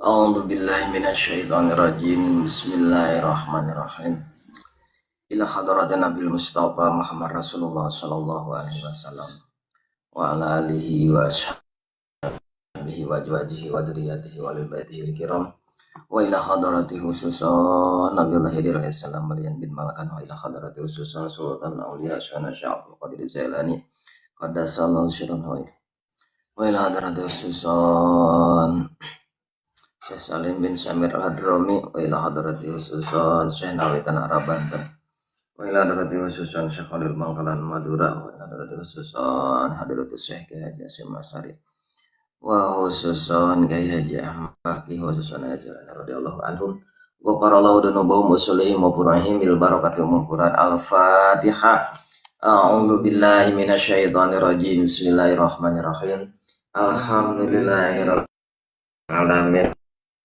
A'udzu billahi minasyaitonir rajim. Bismillahirrahmanirrahim. Ila hadratin Nabil Mustafa Muhammad Rasulullah sallallahu alaihi wasallam wa ala alihi wa ashabihi wa azwajihi wa dzurriyyatihi wa ahli baitihi kiram wa ila hadrati khususan Nabiullah Khidir alaihi salam Malian bin Malakan wa ila hadrati khususan Sultan Auliya Syana Syekh Abdul Qadir Jailani qaddasallahu sirrahu wa ila hadrati khususan Syekh Salim bin Samir Al-Hadrami wa ila hadrati khususan Syekh Nawawi Tanah Arab Banten wa ila hadrati khususan Syekh Khalil Bangkalan Madura wa ila hadrati khususan hadrati Syekh Kiai Haji Hasyim Asy'ari wa khususan Kiai Haji Ahmad Baqi khususan Haji radhiyallahu anhum ghafarallahu dzunubahum wa sulihim wa furahim bil barakati umul Quran. Al-Fatihah. A'udzu billahi minasyaitonir rajim. Bismillahirrahmanirrahim. Alhamdulillahirabbil alamin.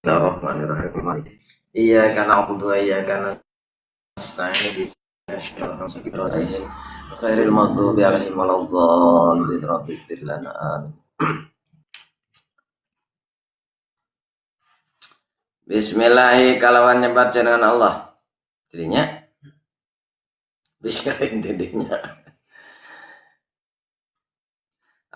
Bismillahirrahmanirrahim. Iyyaka na'budu wa iyyaka nasta'in. Ihdinas ghairil maghdubi 'alaihim waladdallin. Rabbighfir lana amin. Bismillahi kalawan nyebat jenengan Allah. Jadinya bisa intinya.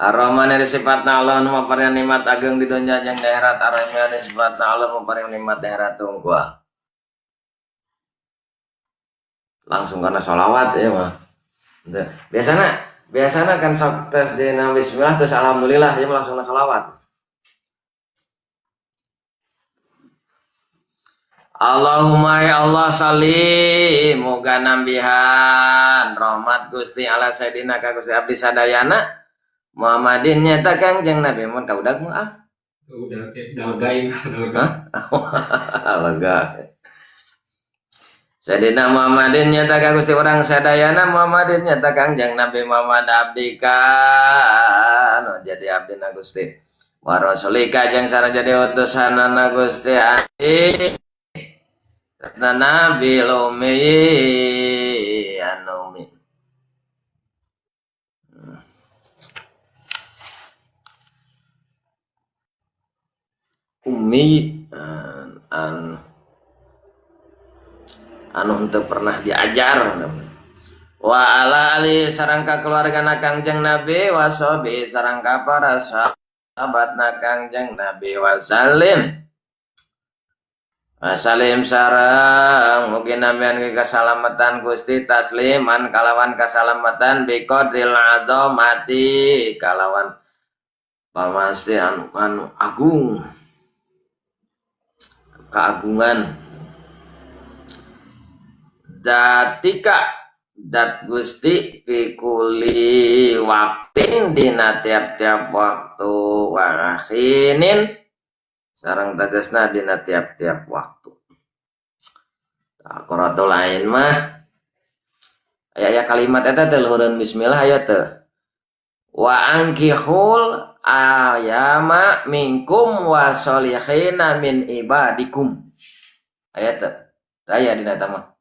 Ar-Rahman ari sifatna Allah nu maparingan nikmat ageng di dunya jeung di akhirat. Ar-Rahim ari sifatna Allah nu maparingan nikmat di akhirat tungkua. Langsung karena sholawat ya mah. Biasana kan sok tes di bismillah terus alhamdulillah ya langsung sholawat. Allahumma ya Allah salim muga nambihan rahmat Gusti ala sayyidina ka Gusti abdi sadayana Muhammadin nyata Kangjeng Nabi mun kaudag mah ah. Udah dalgain. Hah? Lega. Sayyidina Muhammadin nyata ka Gusti urang sadayana Muhammadin nyata Kangjeng Nabi Muhammad abdika nu jadi abdina Gusti. Wa rasulika jeung sareng jadi utusanana Gusti adi. Nabi umi anu umi. Umi anu henteu pernah diajar wa ala ali sareng ka keluargana Kangjeng Nabi wa sobi sareng ka para sahabatna Kangjeng Nabi wa salim salim sareng mugi nambihan kesalamatan Gusti tasliman kalawan kasalamatan biqadril azamati kalawan pamasti anu agung keagungan datika dat Gusti pikuli waktin dina tiap-tiap waktu wa akhinin sareng tegasna dina tiap-tiap waktu. Tah qiratul ain mah aya kalimat eta teh luhureun bismillah aya teu wa ankihul ayama minkum wa solihina min ibadikum. Aya teu? Aya dina eta mah.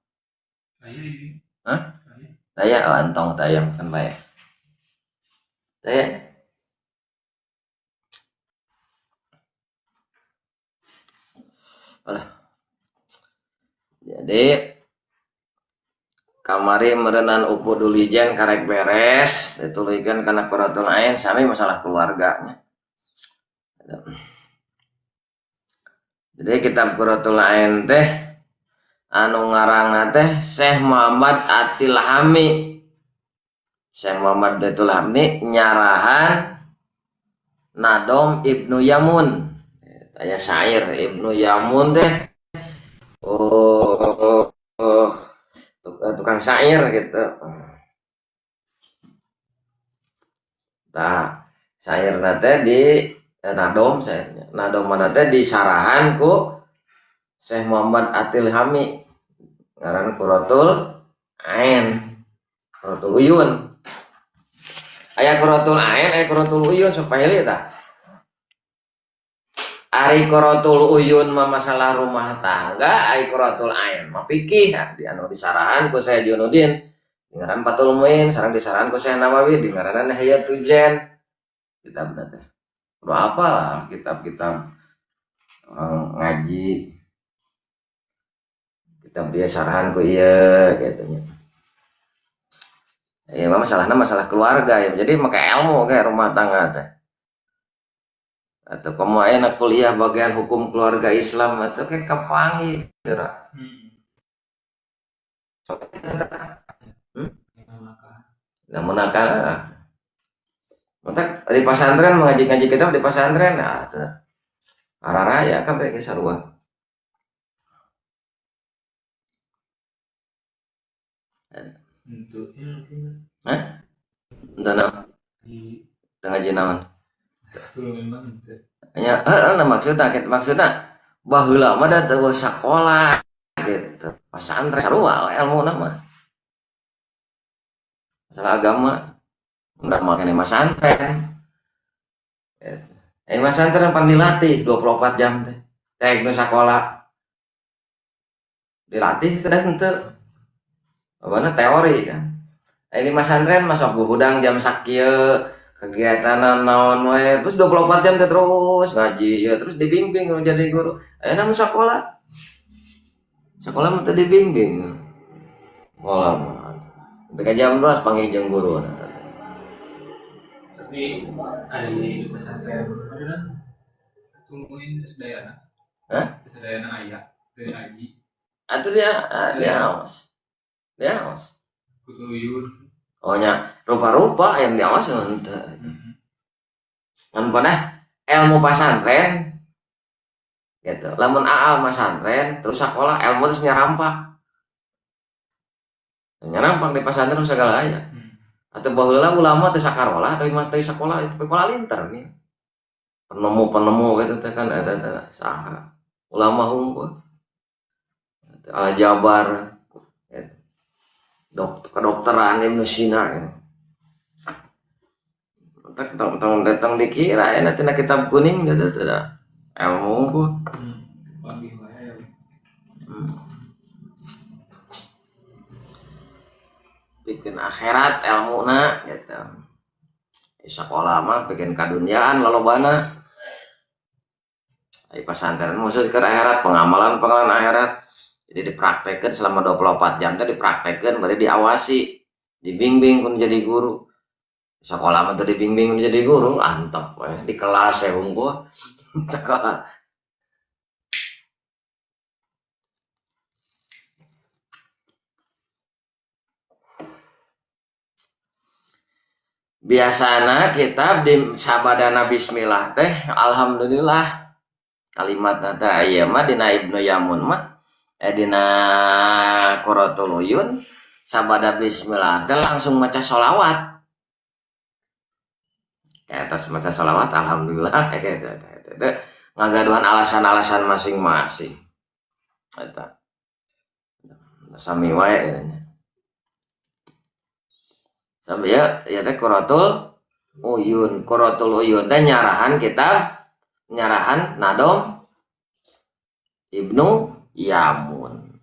Aya ini. Hah? Aya oh, entong tayang kan bae. Aya. Alah. Jadi kamari merenan upu dulijen karek beres dituluykeun kana Quratul Ain sami masalah keluarganya. Jadi kitab Quratul Ain teh anu ngarangna teh Syekh Muhammad Atil Hami. Syekh Muhammad Atil Hami nyarahan Nadom Ibnu Yamun. Aya syair Ibnu Yamun teh tukang syair gitu. Nah, syair teh di Nadom syairnya. Nadom mana teh disarahan ku Syekh Muhammad Atil Hami ngaran Quratul Ain. Quratul Uyun. Aya Quratul Ain, aya Quratul Uyun sok pahili tah. Ari Quratul Uyun mah masalah rumah tangga, ari Quratul Ain mah fikih di anu disarahan ku Syekh Junudin. Ngaran Fathul Muin sareng disarahan ku Syekh Nawawi di ngaranna Hayatul Zen. Kitabna teh. Kudu apa lah kitab-kitab Orang ngaji kita biasa sarahan ku ieu gitu nya. Ya masalahnya masalah keluarga ya. Jadi make ilmu kayak rumah tangga teh. Atau kamu aya kuliah bagian hukum keluarga Islam atau kayak kapangi geura. Namun akal. Mata di pesantren mengaji-ngaji kitab di pesantren nah teu. Araraya kabeh ge sarua. Hah? Entah naon. Teu ngaji naon. Nya heeh nah maksudna kitu maksudna baheula mah da teu sakola gitu. Pesantren sarua elmuna mah. Masalah agama udah makane pesantren. Gitu. Pesantren pan dilatih 24 jam teh. Cek nu sakola. Dilatih teh henteu. Apana teori kan. Ini pesantren masuk hudang jam sakieu kegiatan naon we terus 24 jam teh terus ngaji ya terus dibimbing jadi guru. Ayeuna mah sakola. Sekolah mah teu dibimbing. Sekolah mah sampai ka jam 12 panggih jeung guru. Tapi ada di pesantren kan tungguin terus dayana. Hah? Terus dayana aya dari aji. Atuh dia awas. Dia awas. Kutuluyur. Oh nya rupa-rupa yang diawas henteu. Ngan pada ilmu pesantren gitu. Lamun aal pesantren terus sekolah ilmu terus nyarampak. Nyarampak di pesantren segala aya. Atau baheula ulama teh sakarola atau mas teh sekolah itu sekolah linter nih. Penemu-penemu gitu teh kan eta teh saha. Ulama hungkul. Al Jabar gitu. Kedokteran Ibnu Sina gitu. Tong datang dikira ya nanti kitab kuning gitu teh dah. Ilmu hungkul. Bikin akhirat ilmuna gitu. Sekolah mah bikin kadunyaan lalobana. Ai pesantren maksud ke akhirat pengamalan-pengamalan akhirat. Jadi dipraktekkan selama 24 jam teh dipraktekkan berarti diawasi, dibimbing kun jadi guru. Sekolah mah teu dibimbing kun jadi guru, antep we di kelas we hungkul. Sekolah. Biasana kitab di sabadana bismillah teh alhamdulillah kalimatna teh ieu mah dina Ibnu Yamun mah dina Qurratul Uyun sabada bismillah teh langsung maca sholawat. Ke atas maca sholawat alhamdulillah eta teh ngagaduhan alasan-alasan masing-masing. Eta. Sami wae eta nya. Sampai ya teh Qurratul Uyun. Qurratul Uyun teh nyarahan kitab, nyarahan Nadom Ibnu Yamun.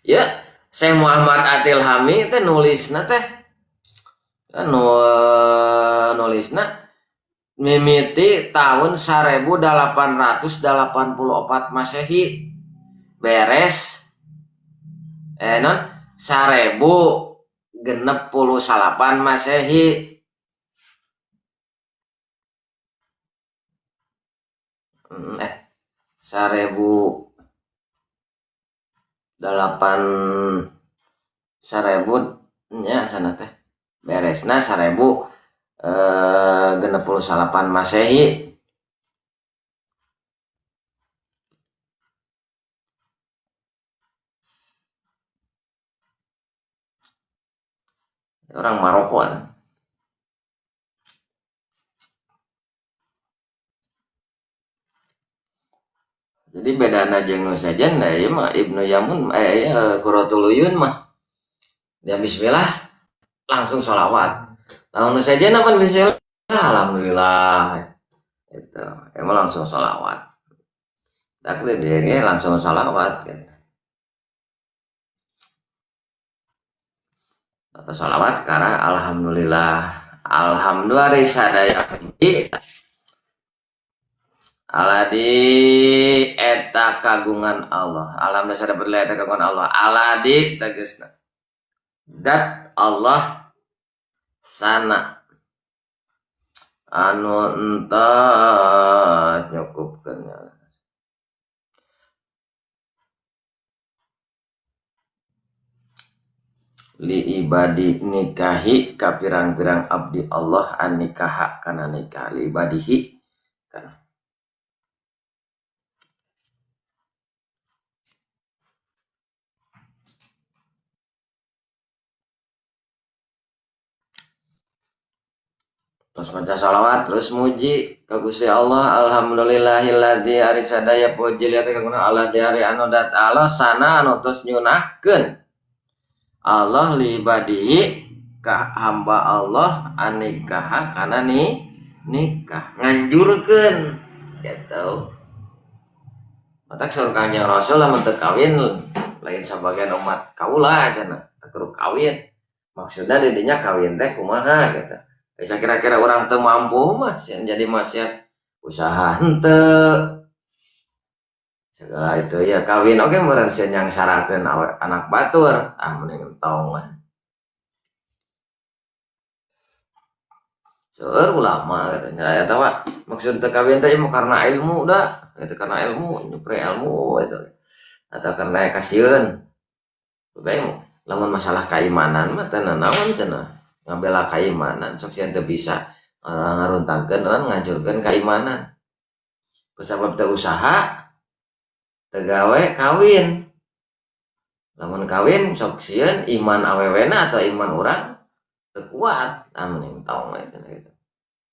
Ya, Syekh Muhammad Atil Hami teh nulisna teh nulisna mimiti tahun 1884 Masehi. Beres non 1069 Masehi. Seribu delapan seribu nya sana teh beresna 1069 Masehi. Orang Maroko kan. Jadi bedana jeung nu sejen da ieu mah Ibnu Yamun Qurratul Uyun mah. Dia bismillah langsung sholawat. Lamun nu sejen apa bismillah alhamdulillah. Itu emang langsung sholawat. Tak dia ge langsung sholawat gitu. Atau sholawat karena alhamdulillah. Alhamdulillah sadaya puji. Aladi eta kagungan Allah. Alam dasar dapat eta kagungan Allah. Aladi tegasna. Dat Allah sana anu entah nyukupkeun. Li ibadi nikahi ka pirang-pirang abdi Allah an nikaha kana nikah li ibadihi kan. Terus baca salawat, terus muji ka Gusti Allah. Alhamdulillahilladzi ari sadaya puji liat ka guna Allah di ari anu dat Allah sana anu tos nyunahkeun Allah li ibadihi ka hamba Allah anikaha kana ni nikah nganjurkeun gitu. Matak saur Kangjeng Rasul lamun teu kawin lain sabagian umat kaula cenah teu kudu kawin. Maksudna di dinya kawin teh kumaha gitu. Bisa kira-kira orang teu mampu mah jadi maksiat usaha henteu. Segala itu ya kawin oke meureun sieun nyangsarakeun anak batur ah mending entong mah. Seueur ulama katanya eta mah maksud teu kawin teh karena ilmu da itu karena ilmu nyupre ilmu itu atau karena kasieun. Bae lamun masalah keimanan mah teu nanaon cenah ngabela keimanan sok sieun teu bisa ngaruntagkeun lan ngancurkeun keimanan. Kusabab teu usaha teu gawe kawin. Lamun kawin sok sieun iman awewena atau iman urang teu kuat, ah mending tong we cenah gitu.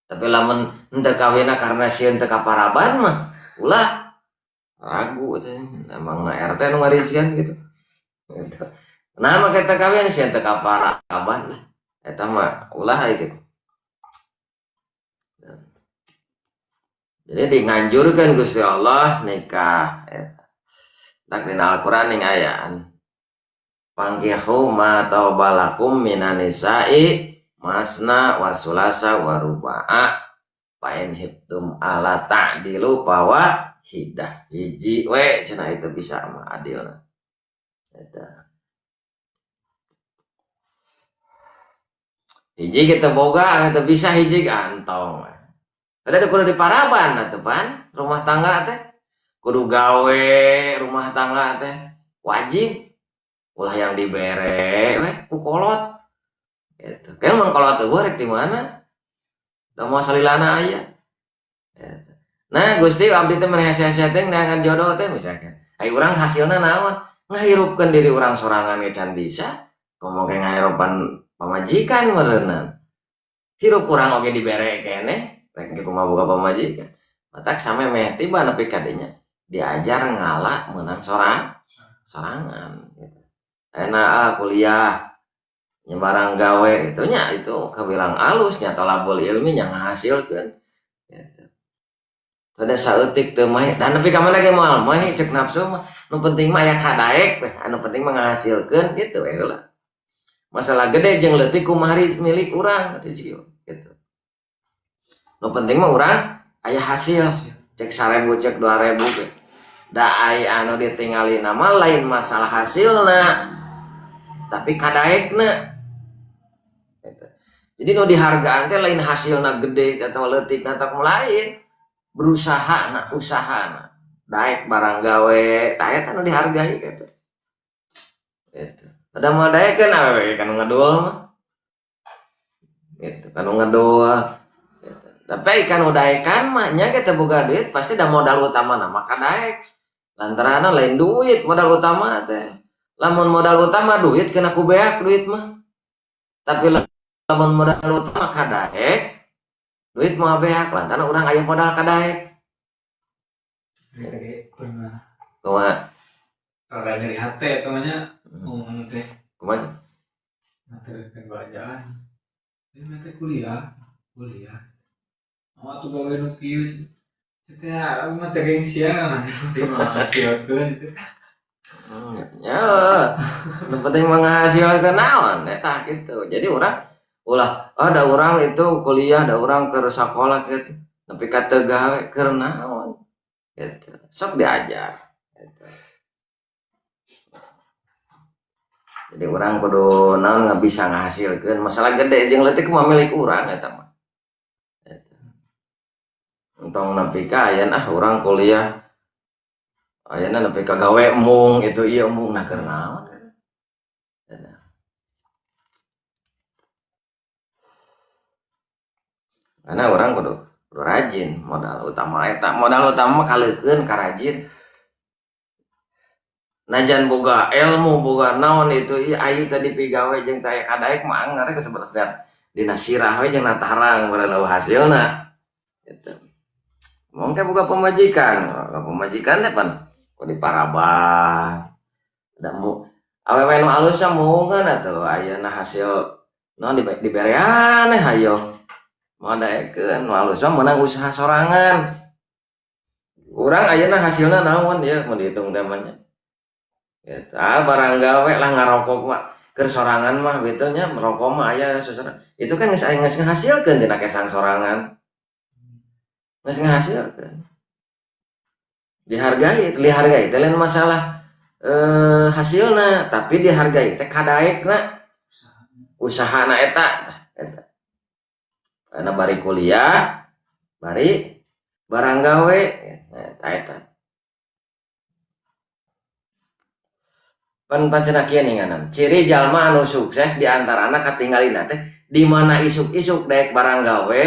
Tapi lamun henteu kawinna karena sieun teu kaparaban mah ulah ragu cenah emang na RT nu ngarijian gitu. Gitu. Nah mah kita kawin sieun teu kaparaban lah. Eta mah ulah we gitu. Jadi dinganjurkeun Gusti Allah nikah eta. Tak dina Al-Qur'an ning ayaan. Pangkihu ma taubalakum minan nisa'i masna wa sulasa wa ruba'a fa in hibtum ala ta'dilu fawahidah. Hiji we cenah itu bisa mah adilna. Eta. Hiji kita boga atau bisa hiji gantong. Ada kudu diparaban atuh pan rumah tangga teh. Kudu gawe rumah tangga teh wajib. Ulah yang dibere we ku kolot. Gitu. Kayak mun kolot teu rek di mana? Da moal salilana aya. Gitu. Nah Gusti abdi teh meni hese-hese teh neangan jodoh teh misalkan. Ai urang hasilna naon? Ngahirupkeun diri urang sorangan ge can bisa. Komo ge ngahirupan pamajikan meureunnan. Hirup urang oge dibere keneh, rek ge kumaha boga pamajikan. Matak samemeh tiba nepi ka dinya diajar ngala meunang sorangan gitu. Enak kuliah nyebarang gawe itu nya itu kabilang alus nya tolabul ilmi nya ngahasilkeun gitu. Pada saeutik teu mah dan nepi ka mana ge moal mah cek nafsu mah nu penting mah aya kadaek weh anu penting mah ngahasilkeun gitu we heula. Masalah gede jeung leutik kumaha milik urang rezeki gitu. Nu penting mah urang aya hasil cek 1000 cek 2000 ge. Da ai anu ditingali nama lain masalah hasilna tapi kadaekna. Gitu. Jadi nu dihargaan teh lain hasilna gede atau leutik atau lain, berusaha na usaha na. Daek barang gawe, tah eta nu dihargai gitu. Gitu. Ada mah daek kan awewe kan ngedul mah. Gitu, kan ngedul. Gitu. Tapi kan udaekan mah nya ge teu boga duit pasti da modal utama na mah kadaek. Lantaran lain duit modal utama teh. Lamun modal utama duit kena ku beak duit mah. Tapi lamun modal utama kadaek duit mah beak lantaran urang aya modal kadaek. Kumaha? Rada nyeri hate eta mah nya ngomong teh. Kumaha? Ngaterkeun belanjaan. Ini teh kuliah, kuliah. Oh atuh gawe nu kieu. Teh aku mah teh gengsian nah, penting menghasilkeun itu. Ya, nu penting menghasilkeun naon eta gitu. Jadi urang ulah ada orang itu kuliah, ada orang ke sekolah gitu. Tapi ka teu gawe keur naon? Gitu. Sok diajar. Gitu. Jadi orang kudu naon nggak bisa ngahasilkeun masalah gede jeung leutik mah milik urang eta mah. Gitu. Entong nepi ka ayeuna ah urang kuliah ayeuna nepi ka gawe embung itu ieu embung nah keur naon. Karena orang kudu rajin, modal utama eta, modal utama kaleukeun ka rajin. Najan boga ilmu, boga naon itu ieu ayu tadi pigawe jeung teh kadaek mah anggar geus sebelas dina sirah we jeung natarang meureun hasilna. Gitu. Mungkin boga pamajikan, pamajikan teh pan kudu diparaban. Da mu awewe nu alus mah mungkeun atuh ayeuna hasil naon diberean hayo. Moal daekeun, nu alus mah meunang usaha sorangan. Urang ayeuna hasilna naon ya mun dihitung teh mah nya. Gitu. Ah barang gawe lah ngarokok mah keur sorangan mah kitu nya merokok mah aya susah. Itu kan geus aya geus ngahasilkeun tina kesang sorangan. Geus ngahasilkeun. Dihargai, dihargai teh lain masalah hasilna, tapi dihargai teh kadaekna. Usahana eta eta. Karena bari kuliah, bari barang gawe, eta eta. Pan pancen kieu ninganan. Ciri jalma anu sukses di antarana katinggalina teh di mana isuk-isuk daek barang gawe,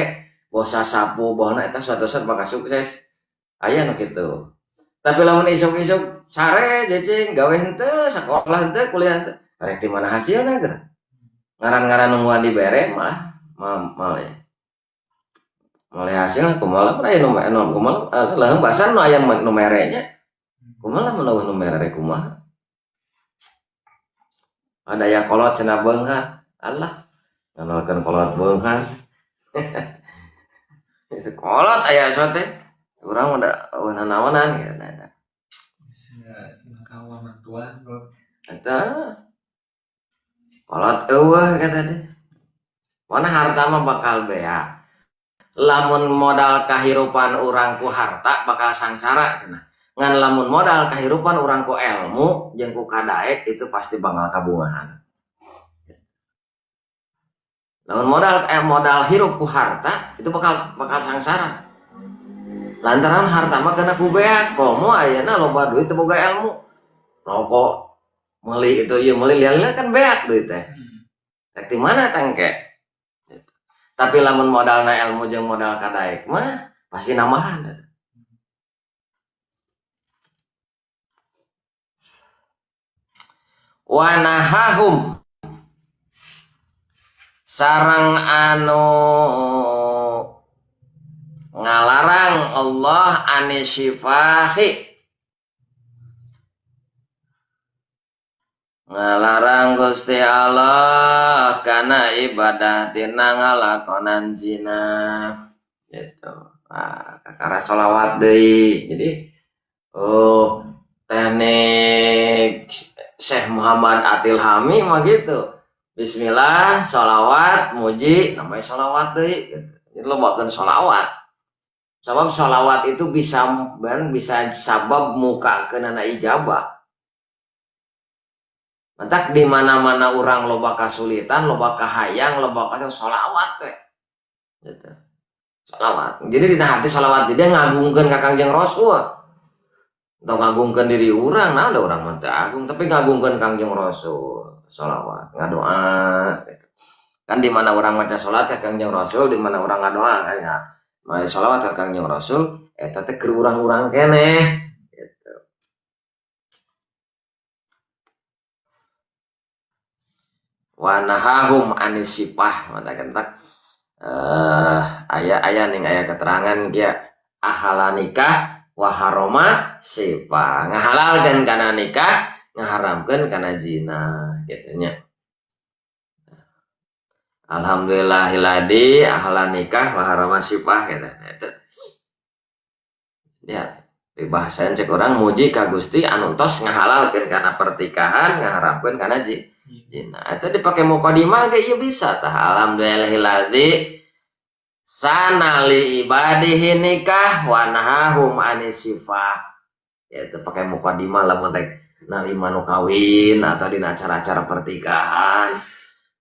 boh sasapu, bohna eta suatu saat bakal sukses. Aya nu kitu. Tapi lamun isuk-isuk sare cicing gawe henteu, sakola henteu, kuliah henteu, rek di mana hasilna geura? Ngaran-ngaran nungguan dibere malah mal ya. Malah hasilna kumaha lah aya nu kumaha leuheung basan nu aya nu mere nya. Kumaha lamun eueuh nu mere rek kumaha? Ada yang kolot cenah beunghar, Allah nganalkeun kolot beunghar. Itu kolot aya so teh. Urang udah eueuh nanaonan gitu eta. Kawan mantuan bro. Eta kolot eueuh kata teh. Mana harta mah bakal beak. Lamun modal kahirupan urang ku harta bakal sangsara cenah. Ngan lamun modal kahirupan urang ku ilmu jeung ku kadaek itu pasti bakal kabungahan. Lamun modal hirup ku harta itu bakal sangsara. Lantaran harta mah kena ku beak, komo ayeuna loba duit teu boga ilmu. Rokok meuli itu ieu meuli lian-lian kan beak duit teh. Rek di mana tangke? Tapi lamun modalna ilmu jeung modal kadaek mah pasti nambahan eta. Wanahahum sareng anu ngalarang Allah anisifahi ngalarang Gusti Allah kana ibadah tina ngalakonan zina gitu. Nah, kakara sholawat deui. Jadi oh teknik Syekh Muhammad Atil Hami mah gitu. Bismillah, sholawat, muji, namanya sholawat deui gitu. Jadi lobakeun sholawat. Sabab sholawat itu bisa sabab muka keunana ijabah. Mantak di mana-mana urang loba kasulitan, loba kahayang, loba kasih sholawat teh. Gitu. Sholawat. Jadi dina hati sholawat dia ngagungkeun ka Kangjeng Rasul. Atau ngagungkeun diri urang, nah ada urang mah teu agung, tapi ngagungkeun Kangjeng Rasul. Sholawat, ngadoa gitu. Kan di mana urang maca salat ka Kangjeng Rasul, di mana urang ngadoa kan ya. Maca sholawat ka Kangjeng Rasul eta teh keur urang-urang keneh gitu. Wa nahahum anisipah matakan tak aya ning aya keterangan kieu ahala nikah wa haroma sifah ngahalalkeun kana nikah ngaharamkeun kana zina kitu nya. Alhamdulillahilladzi ahala nikah wa harama sifah gitu. Eta. Ya, bahasan cek urang muji ka Gusti anu tos ngahalalkeun kana pertikahan ngaharamkeun kana zina. Eta dipake mukadimah ge ieu bisa tah alhamdulillahilladzi Sana li ibadihi nikah wa nahahum anisifah. Itu pakai mukadimah lamun rek narima nu kawin atau dina acara-acara pernikahan.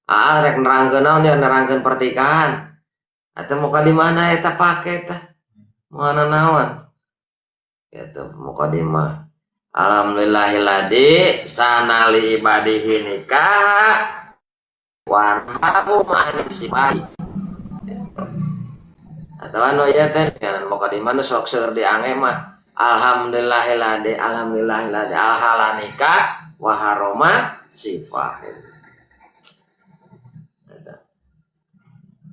Ah rek nerangkeun naon dia nerangkeun pernikahan. Atau mukadimahna eta pake tah. Moal naon. Gitu mukadimah. Alhamdulillahilladzi sana li ibadihi nikah wa nahahum anisifah. Atau anu ieu teh kan mukadimah nu sok seueur diange mah. Alhamdulillahilladzi alhamdulillahilladzi alhala nikah wa haroma sifah.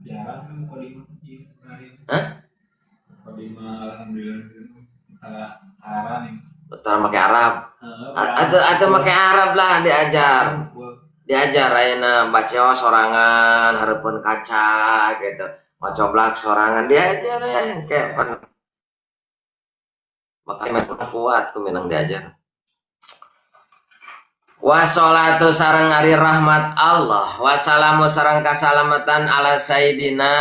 Jarang mukadimah ieu. Hah? Mukadimah alhamdulillah tara nih. Betul make Arab. Atau make Arab lah diajar. Diajar ayeuna baca sorangan hareupeun kaca gitu. Ngocoblak sorangan diajar ya kayak pan. Makanya kuat ku minang diajar. Wassalatu sareng ari rahmat Allah, wassalamu sareng kasalamatan ala sayidina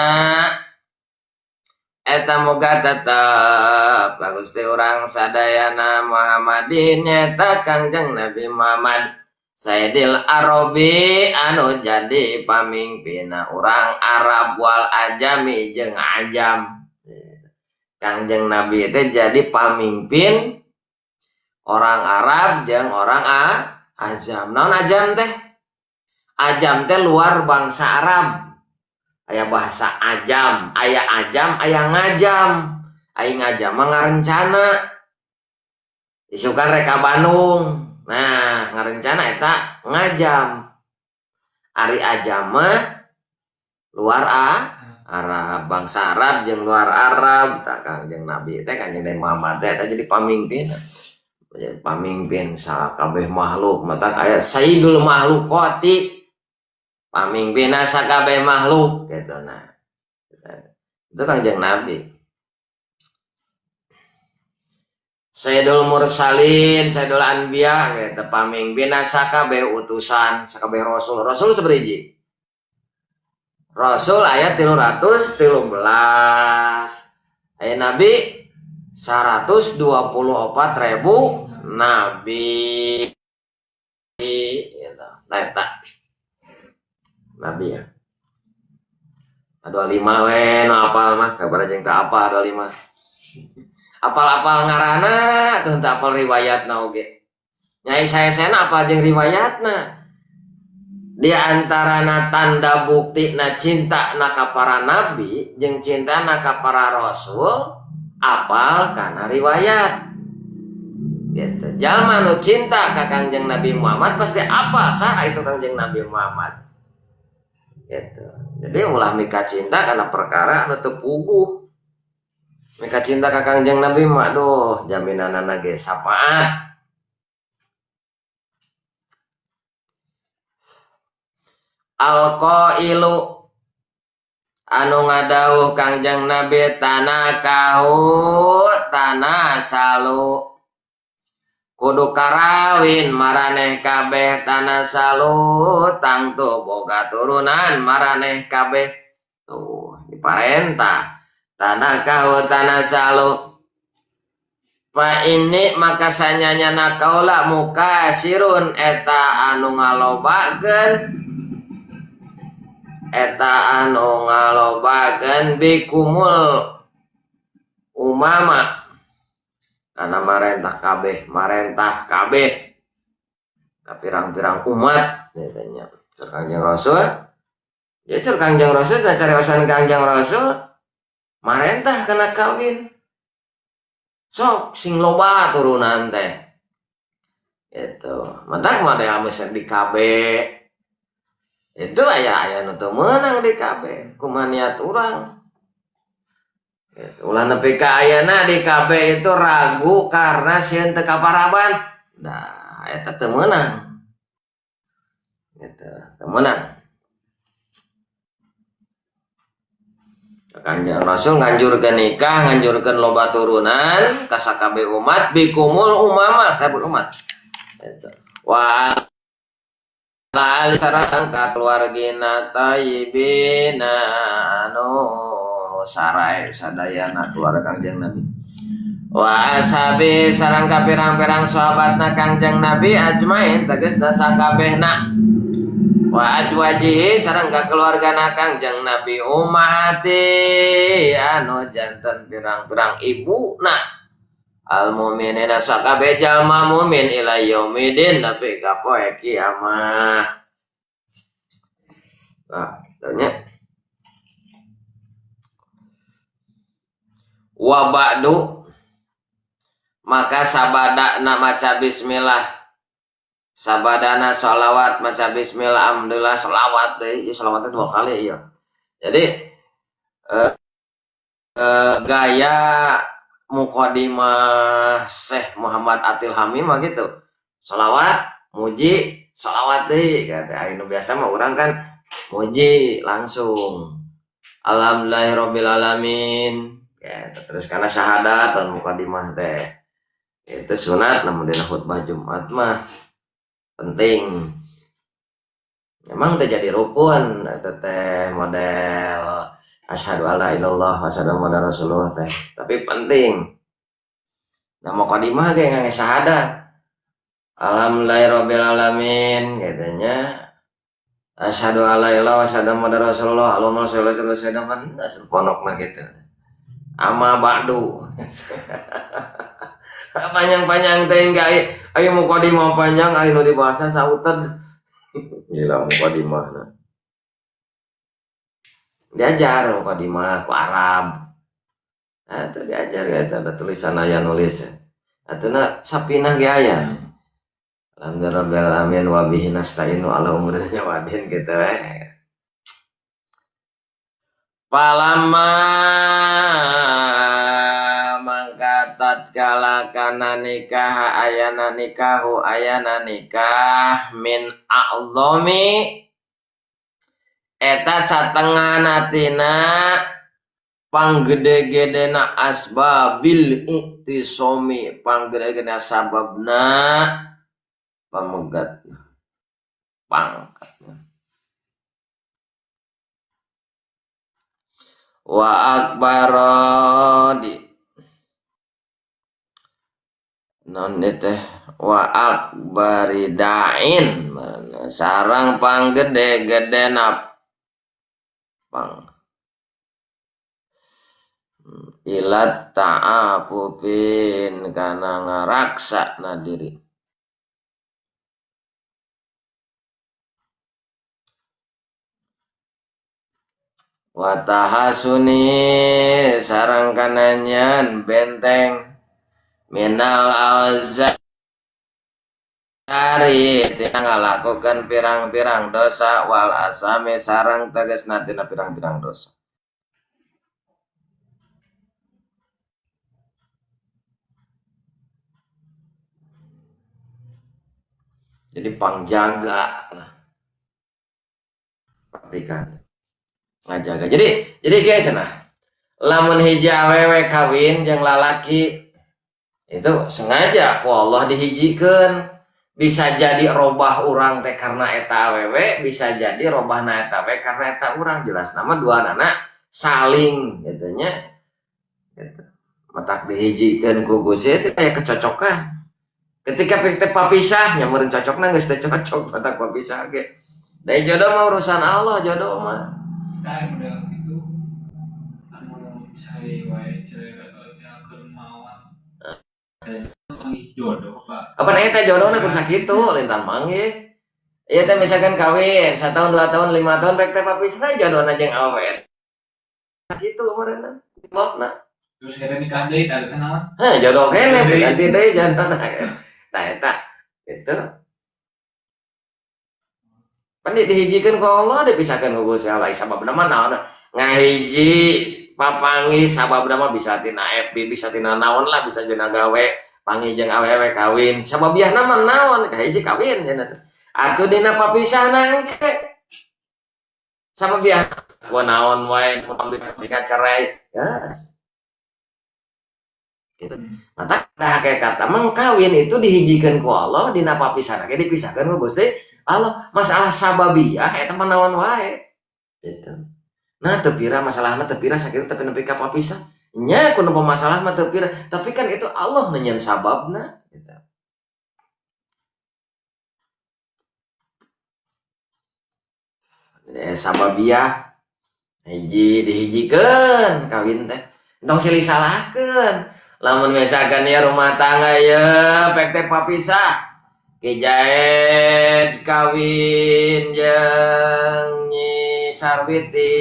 eta moga tetep ka Gusti urang sadayana Muhammadin nyata Kangjeng Nabi Muhammad Sayyidil Arabi anu jadi pamimpinna urang Arab wal ajami jeung ajam. Kangjeng Nabi teh jadi pamimpin orang Arab jeung orang ajam. Naon ajam teh? Ajam teh luar bangsa Arab. Aya bahasa ajam, aya ajam, aya ngajam. Aya ngajam mah ngarencana. Isukan rek ka Bandung. Nah, ngarencana eta ngajam. Ari ajam mah luar Arab, bangsa Arab jeung luar Arab. Tah Kangjeng Nabi teh Kangjeng Nabi Muhammad teh eta jadi pamimpin. Jadi pamimpin sakabeh makhluk, mata aya sayyidul makhluqati. Pamimpinna sakabeh makhluk gitu nah. Itu Kangjeng Nabi. Sayyidul mursalin, sayyidul anbiya gitu, pamimpinna sakabeh utusan, sakabeh rasul. Rasul saberiji? Rasul aya 313. Aya nabi 124.000 nabi gitu. Nah eta nabi ya. 25 we nu apal mah, kabar jeung teu apal 25. Apal-apal ngaranna teu teu apal riwayatna oge. Nyai saesena apal jeung riwayatna. Di antarana tanda bukti na cinta na ka para nabi jeung cinta na ka para rasul apal kana riwayat. Gitu. Jalma nu cinta ka Kangjeng Nabi Muhammad pasti apal saha itu Kangjeng Nabi Muhammad. Gitu. Jadi ulah mika cinta karena perkara anu teu puguh. Mika cinta ka Kangjeng Nabi mah aduh jaminanana ge syafaat. Alqailu anu ngadauh Kangjeng Nabi tanakahu tanasalu kudu karawin maraneh kabeh tanasalu tangtu boga turunan maraneh kabeh. Tuh diparentah tanakahu tanasalu fa ini maka sanyanya kaula mukasirun eta anu ngalobakeun eta anu ngalobakeun bikumul umama karena marentah kabeh ka pirang-pirang umat katanya. Sur Kangjeng Rasul ya, sur Kangjeng Rasul dan cariosan Kangjeng Rasul marentah kana kawin sok sing loba turunan teh gitu. Mantak mah teh ame di KB itu aya nu teu meunang di KB kumaha niat urang gitu. Ulah nepi ka ayana di KB itu ragu karena sieun teu kaparaban. Nah eta teu meunang gitu, teu meunang. Kanjeng Rasul nganjurkeun nikah, nganjurkeun loba turunan ka sakabeh umat bikumul umama, sabut umat. Gitu. Wa ala sareng ka keluargina tayyibina anu anu sarai sadayana keluarga Kangjeng Nabi wa ashabi sareng ka pirang-pirang sahabatna Kangjeng Nabi ajmain tegasna sakabehna wa azwajihi sareng ka keluargana Kangjeng Nabi ummahati anu janten pirang-pirang ibuna al mu'minina sakabeh jalma mumin ila yaumidin nepi ka poe kiamat. Nah, tanya wa ba'du maka sabadana maca bismillah sabadana sholawat maca bismillah alhamdulillah sholawat deui sholawatnya 2 kali ya. Jadi gaya muqaddimah Syekh Muhammad Atil Hamim mah gitu. Sholawat muji sholawat deui kata anu biasa mah urang kan muji langsung alhamdulillahirabbil alamin ya, terus karena syahadat dan muqaddimah teh itu sunat namun dina khutbah Jumat mah penting. Memang teh jadi rukun eta teh model asyhadu alla ilallah wa asyhadu anna muhammadar rasulullah teh, tapi penting. Nah muqaddimah ge ngangge syahadat alhamdulillahirabbil alamin katanya asyhadu alla ilaha illallah wa asyhadu anna muhammadar rasulullah allahumma sholli ala sayyidina Muhammad asal ponokna gitu. Amma ba'du. Panjang-panjang teh enggak ayo mukadimah panjang ayo nu dibahasna sautan. Gila mukadimahna. Diajar mukadimah ku Arab. Nah, itu diajar ya, itu ada tulisan aya nulis. Atuna sapinah ge aya. Alhamdulillah alamin wa bihi nasta'inu ala umuri wadin gitu eh. Palama mangka tatkala kana nikah ayana nikahu ayana nikah min a'zami eta satengahna tina panggede-gedena asbabil iktisomi panggede-gedena sababna pamegat pangkatna wa akbarodi non teh wa akbaridain sarang panggede-gede na pang ilat ta'afufin kana ngaraksa na diri wa tahasuni sarang kananyan benteng minal auzari tina ngalakukeun pirang-pirang dosa wal asami sarang tegasna tina pirang-pirang dosa. Jadi pangjaga lah. Perhatikan. Ngajaga. Jadi guys nah. Lamun hiji awewe kawin jeung lalaki itu sengaja ku Allah dihijikeun. Bisa jadi robah urang teh karena eta awewe, bisa jadi robahna eta we karena eta urang. Jelas nama dua nana saling gitu nya. Gitu. Matak dihijikeun ku Gusti itu kayak kecocokan. Ketika teh papisah nya meureun cocokna geus teh cocok matak papisah ge. Da jodoh mah urusan Allah jodoh mah. Nah, model itu anu saya wae cerai keur mawa. Jodoh, Pak. Apa eta jodohna kudu sakitu lintang manggih. Ieu teh misalkan kawin 1 tahun, 2 tahun, 5 tahun rek teh papisah jodohna jeung awewe. Sakitu meureunna. Mokna. Terus kada nikah deui tah teh naon? Heh, jodoh keneh ganti deui jodohna. Tah eta gitu. Pan dihijikeun ku Allah dipisahkeun ku Gusti Allah sababna mah naon ngahiji papangi sababna mah bisa tina FB bisa tina naon lah bisa jeung gawe pangi jeung awewe kawin sababiahna mah naon kahiji kawin cenah teh atuh dina papisahna engke sababiah ku naon wae pambi cerai yes. Gitu. Mata hakikat mah kawin itu dihijikeun ku Allah dina papisahna ge dipisahkeun ku Gusti Allah. Masalah sababiyah eta mah naon wae gitu. Nah teu pira masalahna teu pira sakitu tapi nepi ka papisah. Nya kudu masalah mah teu pira, tapi kan itu Allah nu nyieun sababna gitu. Sababiah hiji dihijikeun kawin teh. Entong silih salahkeun. Lamun misalkan ya rumah tangga ya pek teh papisah. Ki Jaid kawin jeung Nyi Sarwiti.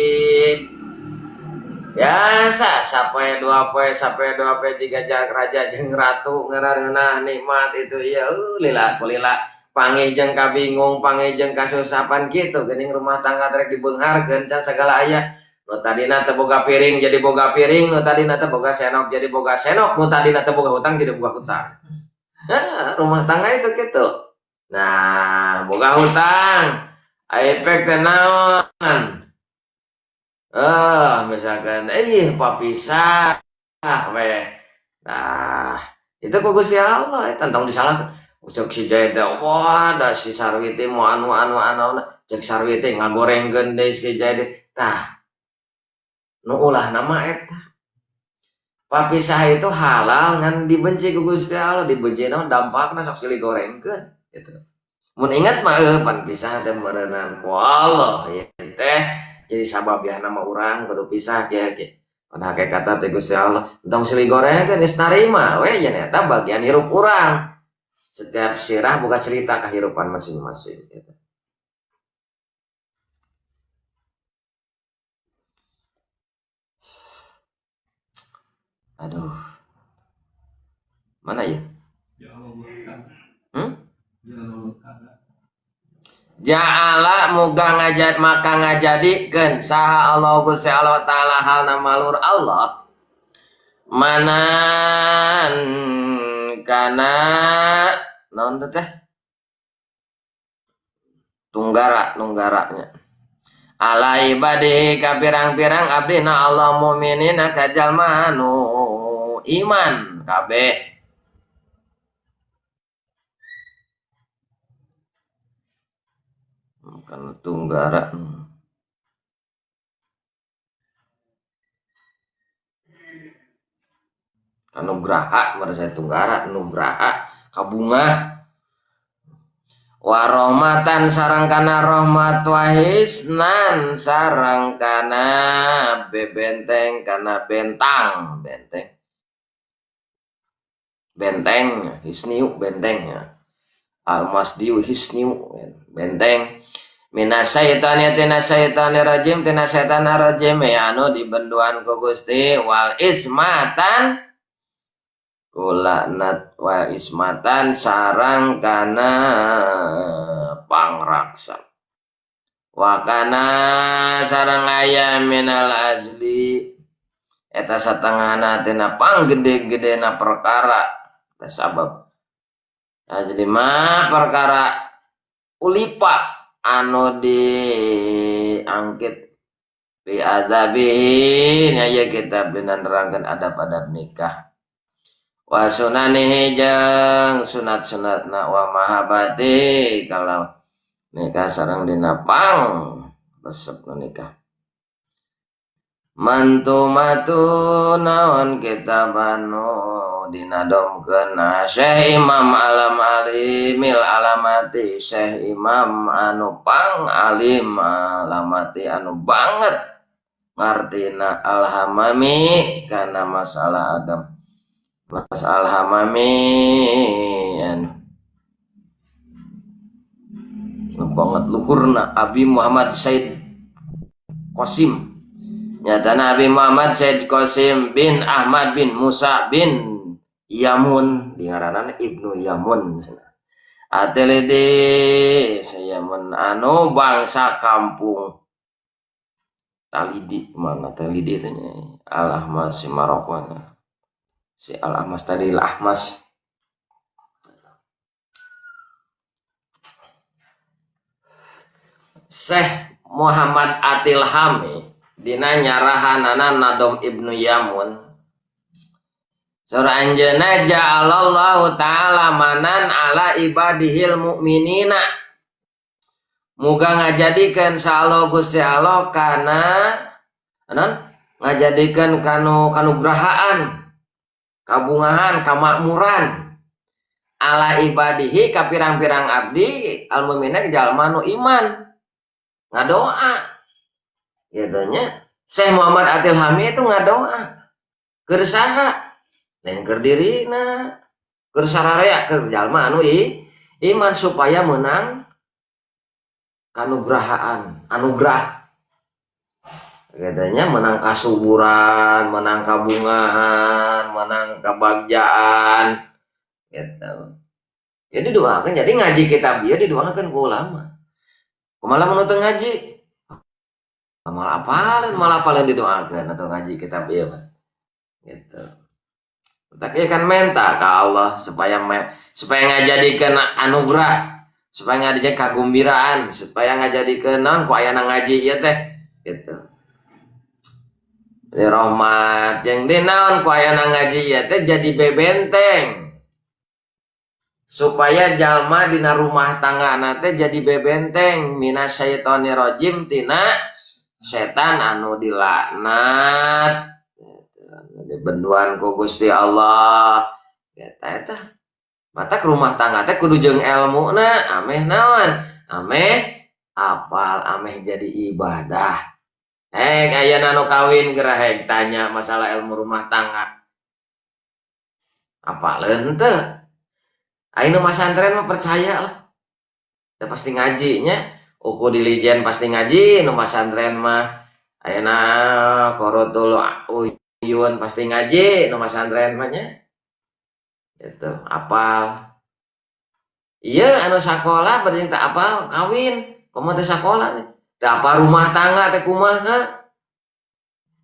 Biasa sapoe dua poe sapoe dua poe jiga raja jeung ratu ngarareunah nikmat itu ieu lila kulila. Pangih jeung kabingung, pangih jeung kasusapan kitu geuning rumah tangga rek dibeungharkeun can sagala aya. Nu tadina teu boga piring jadi boga piring, nu tadina teu boga senok jadi boga senok, nu tadina teu boga hutang jadi boga hutang. Nah, rumah tangga itu gitu. Nah, boga hutang, efek teh naon? Misalkan papisah we. Nah, itu ku Gusti Allah eta tong disalahkeun. Cek si Jaid teh, wah da si Sarwiti mau anu anu anu, cek Sarwiti ngagorengkeun deui si Jaid. Tah, nu ulah nama eta. Papisah itu halal ngan dibenci ku Gusti Allah, dibenci naon dampakna sok silih gorengkeun gitu. Mun ingat mah pan pisah teh meureunan ku Allah ieu teh jadi sabab ya nama urang kudu pisah kieu kieu. Pan hakikatna teh Gusti Allah entong silih gorengkeun geus narima we nya eta bagian hirup urang. Setiap sirah buka cerita kehidupan masing-masing gitu. Aduh. Mana ya? Ja'ala muga ngajad maka ngajadikeun saha Allah Gusti Allah taala halna malur Allah manan kana naon teh tunggara nunggaranya ala ibadi ka pirang-pirang abdina Allah mukminina ka jalma anu iman kabeh kana tunggara kanugraha merasa tunggara nugraha kabunga warahmatan sarang kana rahmat wahisnan sarang kana bebenteng kana bentang benteng benteng hisniu benteng ya almasdiu hisniu benteng minasaitani tina saitani rajim tina setan rajim ya anu dibenduan ku Gusti wal ismatan kulaknat wa ismatan sarang kana pangraksa wa kana sarang aya minal azli eta satengahna tina panggede-gedena perkara eta sabab azli mah perkara ulipa anu diangkit bi adabihi nya ieu kitab dina nerangkeun adab-adab nikah wa sunanihi jeung sunat-sunatna wa mahabbati kalau nikah sareng dina pang resep nikah mantu matu naon kitab anu dinadomkeun Syekh Imam Alam Alimil Alamati Syekh Imam anu pang alim alamati anu banget ngartina alhamami kana masalah agama masalah hamami anu banget luhurna Abi Muhammad Said Qasim nyatana Abi Muhammad Said Qasim bin Ahmad bin Musa bin Yamun dingaranan Ibnu Yamun atelede Yamun anu bangsa kampung Talidi mana Talidi teh nya Al-Ahmas si Maroko si Al-Ahmas tadi Al-Ahmas Syekh Muhammad Atil Hami dina nyarahanana Nadom Ibnu Yamun surah anjeunna ja'alallahu ta'ala manan ala ibadihil mu'minina muga ngajadikeun sa Allah Gusti Allah kana Naon ngajadikeun kanu kanugrahaan, kabungahan, kamakmuran ala ibadihi ka pirang-pirang abdi al-mukmina jalma nu iman ngadoa gitu nya. Syekh Muhammad Atil Hami itu ngadoa keur saha? Lain keur dirina, keur sararea, keur jalma anu iman supaya menang kanugrahaan, anugerah katanya, menang kasuburan, menang kabungahan, menang kebagjaan gitu. Jadi doakan, jadi ngaji kitab dia didoakan ku ulama. Kumaha lamun teu ngaji? Malah apaleun, malah apaleun didoakan atau ngaji kitab ieu mah. Gitu. Tapi kan menta ke Allah supaya supaya ngajadikeun anugerah, supaya ngajadikeun kagumbiraan, supaya ngajadikeun naon ku ayana ngaji ieu teh gitu. Di rahmat jeung di naon ku ayana ngaji ieu teh jadi bebenteng. Supaya jalma dina rumah tangga teh jadi bebenteng minasyaitonir rajim, tina setan anu dilaknat dibenduan ku Gusti Allah. Eta eta matak rumah tangga teh kudu jeung elmuna, ameh naon, ameh apal, ameh jadi ibadah. Hek aya nu kawin geura hek tanya masalah ilmu rumah tangga, apaleun teu? Ayeuna masantren mah percaya lah. Udah pasti ngajinya, uku dilijen pasti ngaji nu masantren mah. Ayeuna Qurrotul Uyun pasti ngaji nu masantren mah nya. Gitu, apal. Iya anu sakola berarti tak apal kawin, komo teu sakola nih. Teu apal rumah tangga teh kumaha.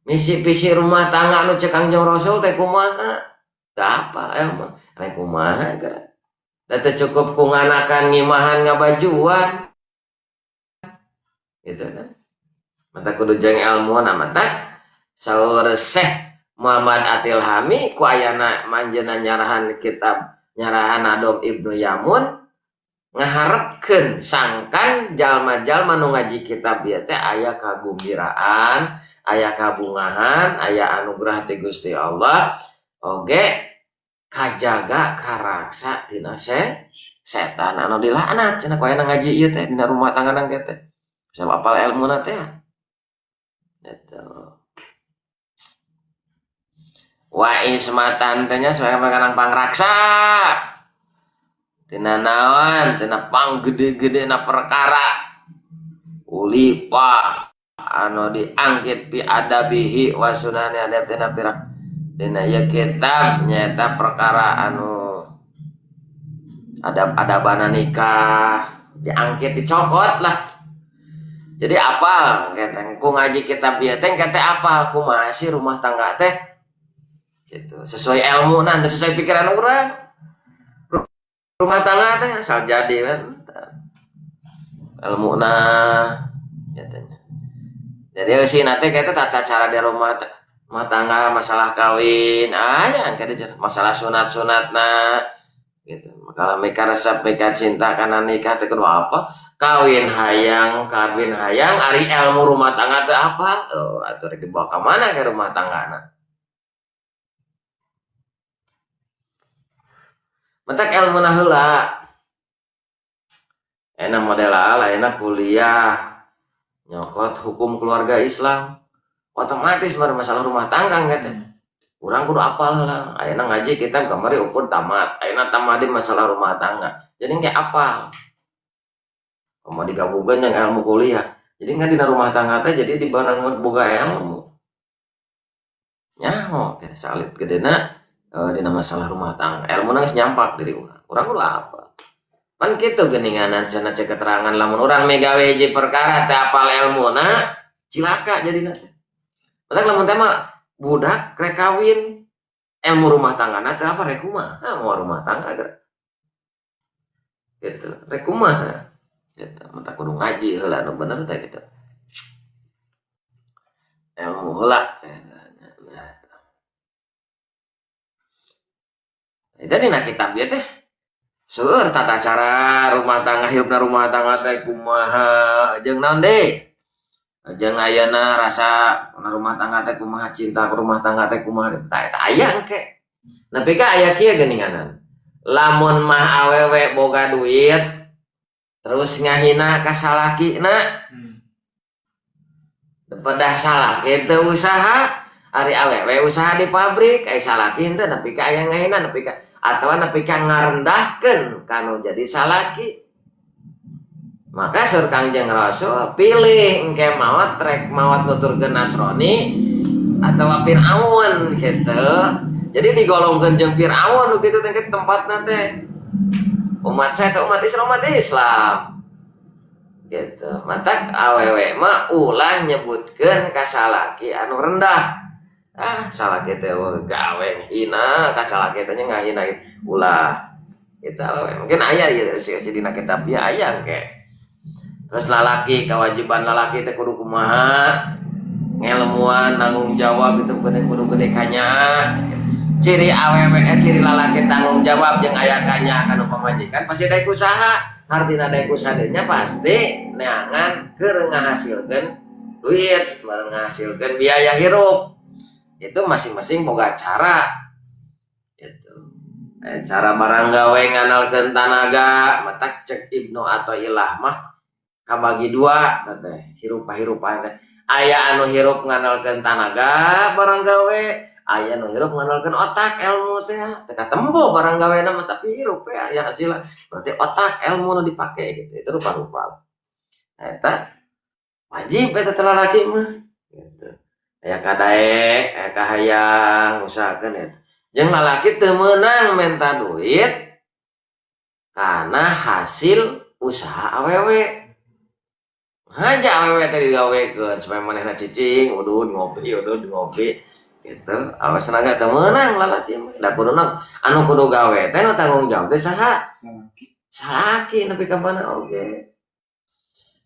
Misi visi rumah tangga anu cek Kangjeng Rasul teh kumaha. Teu apal ilmu. Rek kumaha geura. Da teu cukup ku nganakan ngimahan ngabajuan. Gitu kan. Mata kudu jeung ilmu na, mata saur Syekh Muhammad Atil Hami ku ayana manjeunna nyarahan kitab, nyarahan Nadom Ibnu Yamun, ngaharepkeun sangkan jalma-jalma nu ngaji kitab ieu teh aya kagumbiraan, aya kabungahan, aya anugerah ti Gusti Allah, oge kajaga karaksa tina setan anu dilaknat cenah ku ayana ngaji ieu teh dina rumah tangga nang teh. Sabab apal ilmuna teh. Gitu. Wa ismatan teh nya supaya meunang pangraksa. Tina naon? Tina panggede-gedena perkara. Ulipa anu diangkit fi adabihi wa sunani adab tina pirang dina ieu kitab nyaeta perkara anu adab-adabana nikah diangkit, dicokot lah. Jadi apal kata ku ngaji kitab ieu teh kata apal kumaha sih rumah tangga teh gitu, sesuai ilmu, nah sesuai pikiran orang rumah tangga teh asal jadi kan ilmu nah katanya. Jadi si nanti kita tata cara di rumah rumah tangga, masalah kawin aya kada, masalah sunat-sunat nah gitu. Kalau mereka resep, mereka cinta karena nikah teh kudu apa, kawin hayang, kawin hayang, ari ilmu rumah tangga teh apa. Oh, atuh rek dibawa ka mana ke rumah tangga na. Matak ilmu na heula. Enak model ala enak kuliah nyokot hukum keluarga Islam, otomatis baru masalah rumah tangga gitu. Urang kudu apal lah. Ayeuna ngaji kita kamari ukur tamat, ayeuna tamat di masalah rumah tangga, jadi kayak apal. Mau digabungkan yang ilmu kuliah, jadi nggak di rumah tangga teh jadi di barang boga ilmu nyaho kita salit gedena dina masalah rumah tangga ilmu nangis nyampak dari urang. Urang kudu apa pan kitu geuninganan cenah cek keterangan, lamun urang megawe hiji perkara teh apal ilmuna cilaka jadina teh. Matak lamun teh mah budak rek kawin ilmu rumah tangga teh apa, rek kumaha mau rumah tangga geura gitu, rek kumaha gitu. Matak kudu ngaji heula nu bener teh gitu, ilmu heula. Eta dina kitab ieu teh seueur tata cara rumah tangga, hirupna rumah tangga teh kumaha, jeung naon deui. Jeung ayeuna rasa rumah tangga teh kumaha, cinta ke rumah tangga teh kumaha, tah eta aya engke. Nepi ka aya kieu geuninganan. Lamun mah awewe boga duit terus ngahina ka salakina, pedah salaki teu usaha, ari awewe usaha di pabrik, ai salaki henteu nepi ka aya ngahina nepi ka atawa nepi ka ngarendahkeun kanu jadi salaki. Maka sur Kangjeng Rasul pilih engke maot rek maot nuturkeun Nasrani atawa Fir'aun gitu. Jadi digolongkeun jeung Fir'aun nu kitu teh tempatna teh. Umat saya teh umat Islam, umat Islam. Gitu. Matak awewe mah ulah nyebutkeun ka salaki anu rendah. Ah, salaki teh gawe hina, ka salaki teh ngahina ulah. Gitu awewe. Mungkin aya ieu si dina kitab ieu aya engke. Terus lalaki, kewajiban lalaki teh kudu kumaha, ngelmuan, tanggung jawab itu kudu gede kanyaah. Ciri awewe, ciri lalaki tanggung jawab jeung aya kanyaah kana pamajikan pasti daek usaha. Artina daek usaha nya pasti neangan keur ngahasilkeun duit, ngahasilkeun biaya hirup. Itu masing-masing boga cara. Gitu. Cara barang gawe nganalkeun tanaga, matak cek Ibnu Athaillah mah kabagi dua teh hirup kahirupan teh. Aya anu hirup nganalkeun tanaga barang gawe, aya anu hirup nganalkeun otak ilmu teh. Teu katempo barang gawe mah tapi hirup we aya hasilna. Berarti otak ilmu nu dipake gitu. Itu rupa-rupa. Nah, eta wajib eta teh lalaki mah gitu. Aya kadaek, aya kahayang usahakeun eta. Jeung lalaki teu meunang menta duit karena hasil usaha awewe. Haja awewe teh digawekeun supaya manehna cicing, udud ngopi gitu. Awas naga teu meunang lalaki mah. Da kuduna anu kudu gawe teh nu tanggung jawab teh saha? Salaki. Salaki nepi ka mana oge.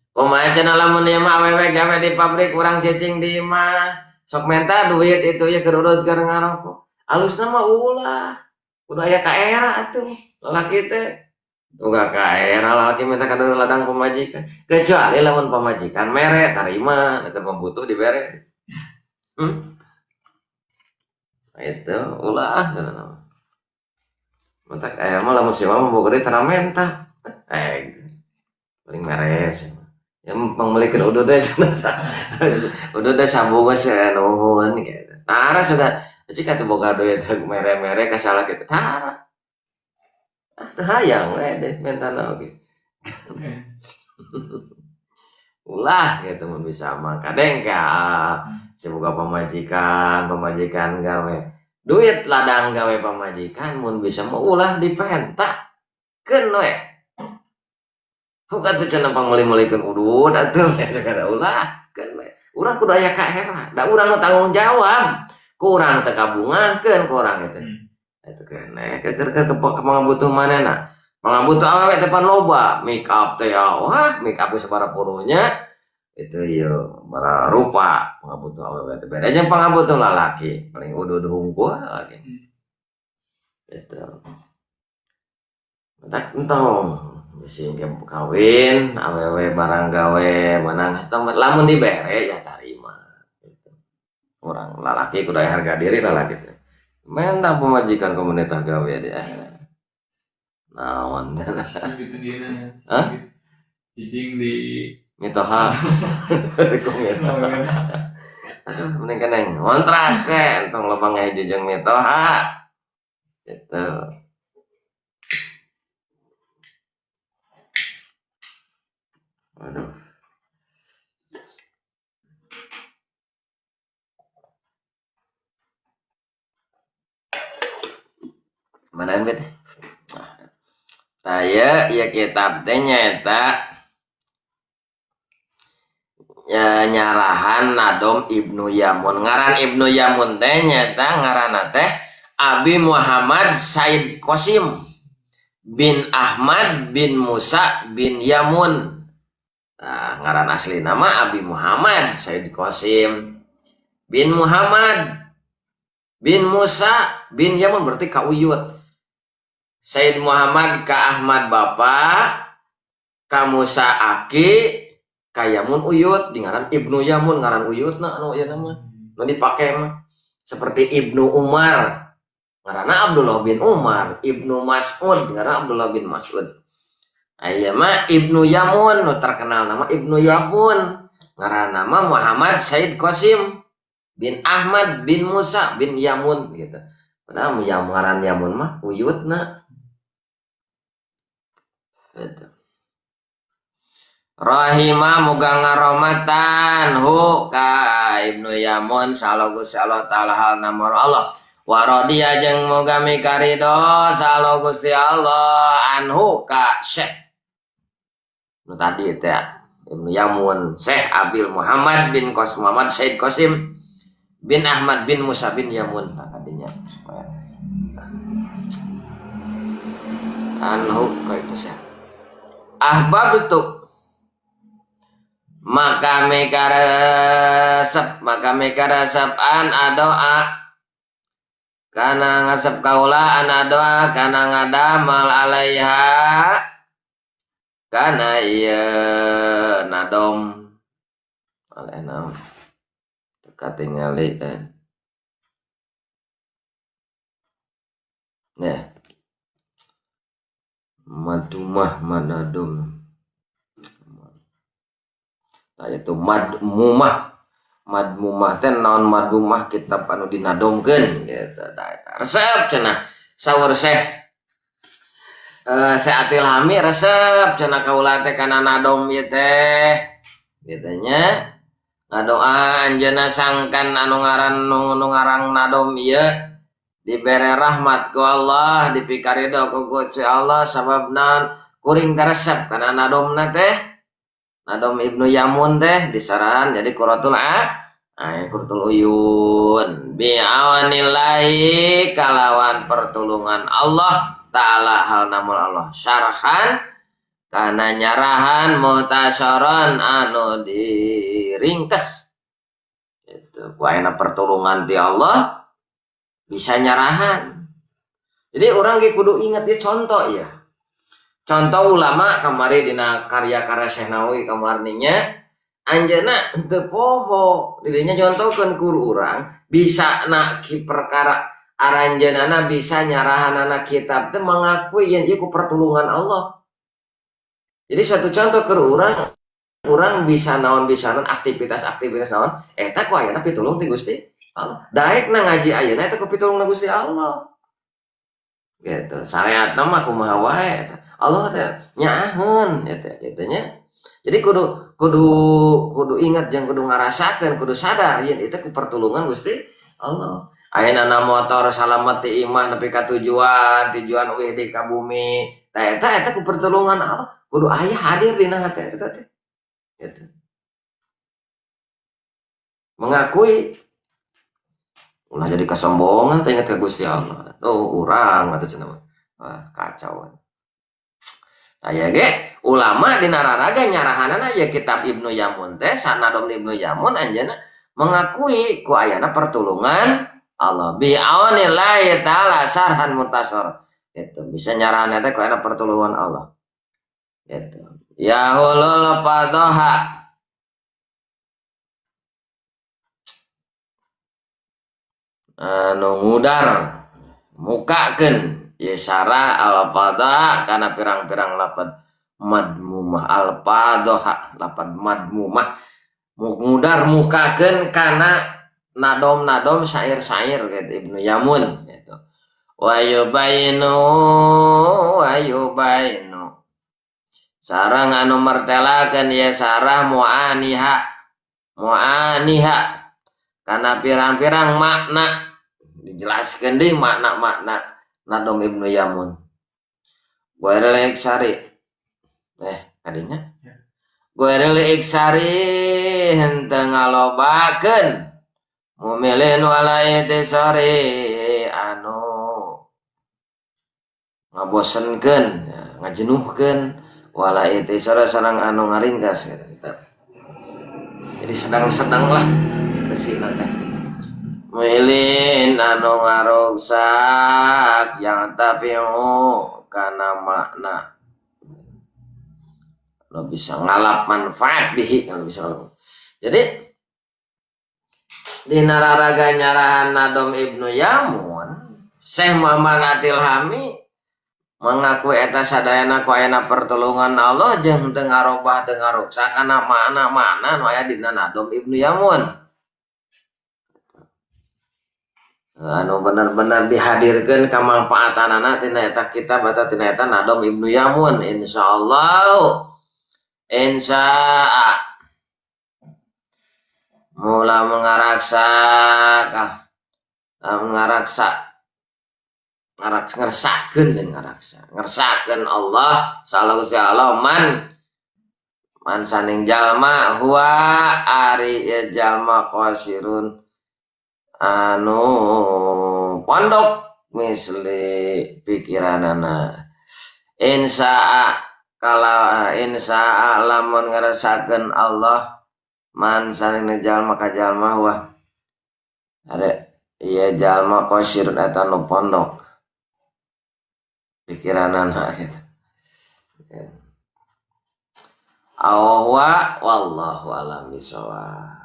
Kumaha cenah lamun ieu mah awewe gawe di pabrik urang cicing di imah. Sok menta duit itu ya keur udud keur ngarokok. Alusna mah ulah. Kudu aya kaera atuh lalaki teh. Boga kaera lalaki minta kana ladang pamajikan. Kecuali lamun pamajikan mere tarima, keur pambutuh dibere. Nah, itu ulah cenah. Matak aya mah lamun si mah boga duit tara menta. Paling mere sia mah. Ya pangmeulikeun udud teh cenah. Udud teh sabungkus nuhun gitu. Tara sudah cik atuh boga duit mere-mere ka salaki teh. Tara. Ah, teu hayang we deh mentana oge. Ulah gitu mun bisa mah kadeng ka semoga pamajikan gawe duit ladang gawe pamajikan mun bisa mah ulah dipenta keun we. Bukan tuh cenah pangmeuli-meulikeun udud atuh sakada ulah keun we. Urang kudu aya kaera, da urang nu tanggung jawab. Ku urang teh kabungahkeun ku urang itu. Itu kene keur keur pangabutuh manehna. Pangabutuh awewe teh pan loba, make up teh ya, wah make up sabaraha puluhnya. Itu ieu bara rupa pangabutuh awewe teh. Beda jeung pangabutuh lalaki, paling udud hungkul lalaki. Gitu. Matak entong bisi engke kawin awewe barang gawe menang lamun dibere ya tarima gitu. Urang lalaki kudu aya harga diri lalaki teh. Menta pamajikan komunitas gawe dia. Naon? Cicing di tendina. Hah? Cicing di mitoha. Ku mitoha. Aduh, mending keneng ngontrak teh entong loba ngahiji jeung mitoha. Gitu. Aduh. Mana bet? Taya ya kitab teh nyaeta ya, nyarahan Nadom Ibnu Yamun. Ngaran Ibnu Yamun teh nyaeta ngaranna teh Abi Muhammad Said Qasim bin Ahmad bin Musa bin Yamun. Nah, ngaran asli nama Abi Muhammad Said Qasim bin Muhammad bin Musa bin Yamun, berarti kauyut. Said Muhammad ka Ahmad bapa, ka Musa aki, Ka Yamun uyut di ngaran Ibnu Yamun ngaran uyutna anu ieu mah. Nu dipake mah seperti Ibnu Umar ngaranna Abdullah bin Umar, Ibnu Mas'ud ngaranna Abdullah bin Mas'ud. Aya mah Ibnu Yamun nu terkenal nama Ibnu Yamun ngaranna mah Muhammad Said Qasim bin Ahmad bin Musa bin Yamun gitu. Padahal ngaran Yamun mah uyutna. Gitu. Rahimah muga ngarahmatan hu ka Ibnu Yamun salogu Allah ta'ala hal namor Allah wa radiya jeung muga mikaridho salo Gusti Allah anhu ka Syekh nu tadi teh Ibnu Yamun Syekh Abil Muhammad bin Qasim Muhammad Said Qasim bin Ahmad bin Musa bin Yamun tadinya supaya anhu ka itu Syekh ahbab itu maka meka resep an adoa kana ngasep kaula an adoa kana ngadamal alaiha kana ieu nadom alena teu katingali Nah madumah manadom itu madmumah madmumah teh naon madmumah kitab anu dinadomkeun gitu tah eta resep cenah saur Syekh Syekh Atil Hami resep cenah kaula teh kana nadom ieu teh kitu nya ngadoa anjeunna sangkan anu ngaran nu ngarang nadom ieu dibere rahmat ku Allah dipikarido ku Gusti Allah sababna kuring karesep kana nadomna teh Nadom Ibnu Yamun teh disarahan jadi Qurratul Qurratul Uyun bi'awanillahi kalawan pertulungan Allah ta'ala hal namul Allah syarhan kana nyarahan muhtasaran anu diringkes itu ku ayeuna pertulungan ti Allah bisa nyarahan. Jadi urang ge kudu inget ieu contoh ieu. Contoh ulama kamari dina karya-karya Syekh Nawawi kamarninya anjeunna henteu poho didinya nyontohkeun ku urang bisa na ki perkara aranjeunana bisa nyarahanana kitab teh mengakui yen ieu ku pertulungan Allah. Jadi suatu contoh ke urang, urang bisa naon bisa naon aktivitas-aktivitas naon eta ku ayeuna pitulung ti Gusti Allah. Daekna ngaji ayeuna eta ku pitulungna Gusti Allah. Gitu. Syariatna mah kumaha wae eta. Allah teh nyaaheun eta kitu nya. Jadi kudu ingat jeung kudu ngarasakeun, kudu sadar yen itu ku pertulungan Gusti Allah. Ayeuna na motor salamet ti imah nepi ka tujuan, tujuan uih di ka bumi. Tah eta ku pertulungan Allah, kudu aya hadir dina hate eta teh. Gitu. Mengakui ulah jadi kesombongan teh ingat ka Gusti Allah. Oh, urang atuh cenah mah. Wah, kacau. Aya ge ulama dina raraga nyarahanana ya kitab Ibnu Yamun teh sanadom Ibnu Yamun anjeunna mengakui ku ayana pertulungan Allah bi aunillahi ta'ala sarhan muntasor gitu bisa nyarahanna teh ku ayana pertulungan Allah gitu ya hulul fadhaha anu ngudar mukakeun ye syarah al-fadha kana pirang-pirang lapad madmumah al-fadha lapad madmumah ngudar mukakeun kana nadom-nadom syair-syair gitu Ibnu Yamun gitu wa yubayinu sareng anu mertelakeun ye syarah muaniha kana pirang-pirang makna dijelaskeun deui makna-makna Nadom Ibnu Yamun. Gueril Iksari. Kadinya. Gueril Iksari henteu ngalobakeun mumilin wala itisari anu ngabosenkeun, ngajenuhkeun wala itisari sareng anu ngaringkas gitu. Jadi sedang-sedang lah kesina teh. Milin anu ngaruksak yang tapi kana makna Nu bisa ngalap manfaat bihi, nu bisa ngalap. Jadi dina raraga nyarahan Nadom Ibnu Yamun, Syekh Muhammad Atil Hami mengaku eta sadayana ku ayana pertolongan Allah jeung teu ngarobah teu ngaruksak kana makna-makna nu aya dina Nadom Ibnu Yamun. Anu bener-bener dihadirkeun kamangfaatanana tina eta kitab atau tina eta Nadom Ibnu Yamun, insyaallah insyaa mula mengaraksa ngaraksa ngarak ngersakeun lain ngaraksa ngersakeun Allah salah Gusti Allah man man saning jalma huwa ari ieu jalma qasirun anu pondok misli pikiranana insaa kala insaa lamun ngerasakeun Allah man saning jalma ka jalma huwa ari ieu jalma qasirun eta nu pondok pikiranana gitu. Awwa wallahu alam bisawab.